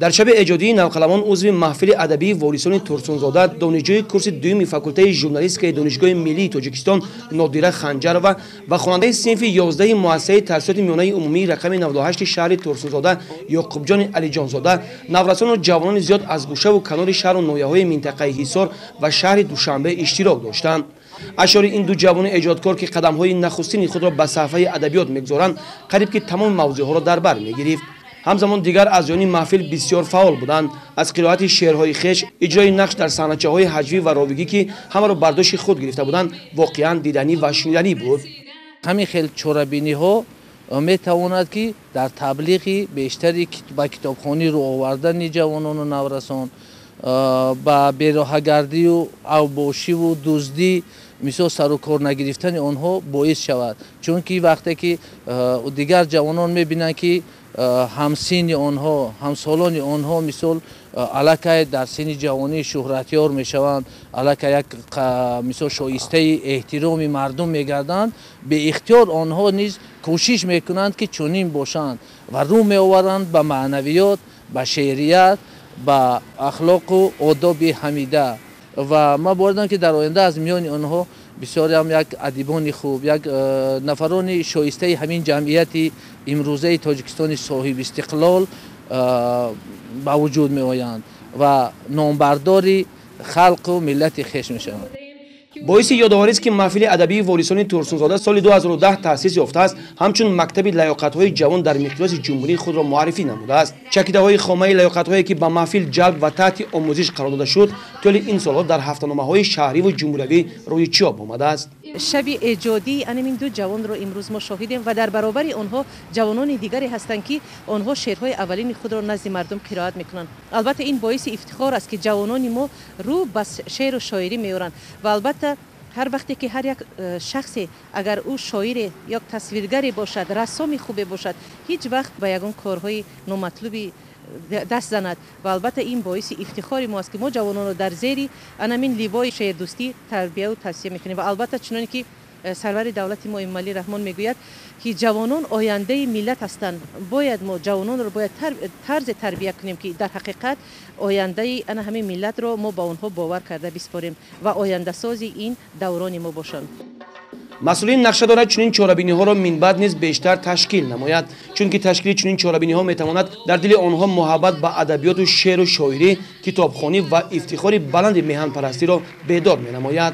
Дар шаби эҷодии навқаламон узви маҳфили адабии ворисони Турсунзода, донишҷӯи курси дуюми факултаи журналистикаи Донишгоҳи миллии Тоҷикистон Нодира Ханҷарова ва хонандаи синфи 11 муассисаи таҳсилоти миёнаи умумии рақами 98 шаҳри Турсунзода Ёқубҷони Алиҷонзода, наврасону ҷавонони зиёд аз гӯшаву канори шаҳру ноҳияҳои минтақаи Ҳисор ва шаҳри Душанбе иштирок доштанд. Ашъори ин ду ҷавони эҷодкор, ки қадамҳои нахустини худро ба саҳфаи адабиёт мегузоранд, қариб ки тамоми мавзӯъҳоро дар бар мегирифт. Ҳамзамон дигар аъзоёни маҳфил бисёр фаъол буданд. Аз қироати шеърҳои хеш, иҷрои нақш дар саҳначаҳои ҳаҷвӣ ва ровигӣ, ки ҳамаро бар дӯши худ гирифта буданд, воқеан диданӣ ва шуниданӣ буд. Ҳамин хел чорабиниҳо метавонад, ки дар таблиғи бештари ба китобхонӣ рӯ овардани ҷавонону наврасон, ба бероҳагардию авбошиву дуздӣ мисол сарукор нагирифтани онҳо боис шавад. Чунки вақте ки дигар ҷавонон мебинанд, ки ҳамсинни онҳо, ҳамсолони онҳо мисол аллакай дар синни ҷавонӣ шӯҳратёр мешаванд, аллакай як мисол шоистаи эҳтироми мардум мегарданд, беихтиёр онҳо низ кӯшиш мекунанд, ки чунин бошанд ва рӯ меоваранд ба маънавиёт, ба шеърият, ба ахлоқу одоби ҳамида. Ва ман бовар дорам, ки дар оянда аз миёни онҳо бисёриам як адибони хуб, як нафарони шоистаи ҳамин ҷамъияти имрӯзаи Тоҷикистони соҳибистиқлол ба вуҷуд меоянд ва номбардори халқу миллати хеш мешаванд. Боиси ёдоварист, ки маҳфили адабии ворисони Турсунзода соли 2010 таъсис ёфтааст, ҳамчун мактаби лаёқатҳои ҷавон дар миқёси ҷумҳурии худро муаррифӣ намудааст. Чакидаҳои хомаи лаёқатҳое, ки ба маҳфил ҷалб ва таҳти омӯзиш қарор дода шуд, тӯли ин солҳо дар ҳафтаномаҳои шаҳриву ҷумҳуриявӣ рӯи чоп омадааст. Шаби эҷодии анамин ду ҷавонро имрӯз мо шоҳидем ва дар баробари онҳо ҷавонони дигаре ҳастанд, ки онҳо шеърҳои аввалини худро назди мардум қироат мекунанд. Албатта, ин боиси ифтихор аст, ки ҷавонони мо рӯ ба шеъру шоирӣ меоранд. Ва албатта, ҳар вақте ки ҳар як шахсе, агар ӯ шоире ё тасвиргаре бошад, рассоми хубе бошад, ҳеҷ вақт ба ягон корҳои номатлуби даст занад. Ва албатта, ин боиси ифтихори мо аст, ки мо ҷавононро дар зери анамин ливои шеърдӯстӣ тарбияву тавсия мекунем. Ва албатта, чуноне ки сарвари давлати мо Эмомалӣ Раҳмон мегӯяд, ки ҷавонон ояндаи миллат ҳастанд, бояд мо ҷавононро бояд тарзе тарбия кунем, ки дар ҳақиқат ояндаи ана ҳамин миллатро мо ба онҳо бовар карда биспорем ва ояндасози ин даврони мо бошанд. Масъулин нақша дорад чунин чорабиниҳоро минбаъд низ бештар ташкил намояд, чунки ташкили чунин чорабиниҳо метавонад дар дили онҳо муҳаббат ба адабиёту шеъру шоирӣ, китобхонӣ ва ифтихори баланди меҳанпарастиро бедор менамояд.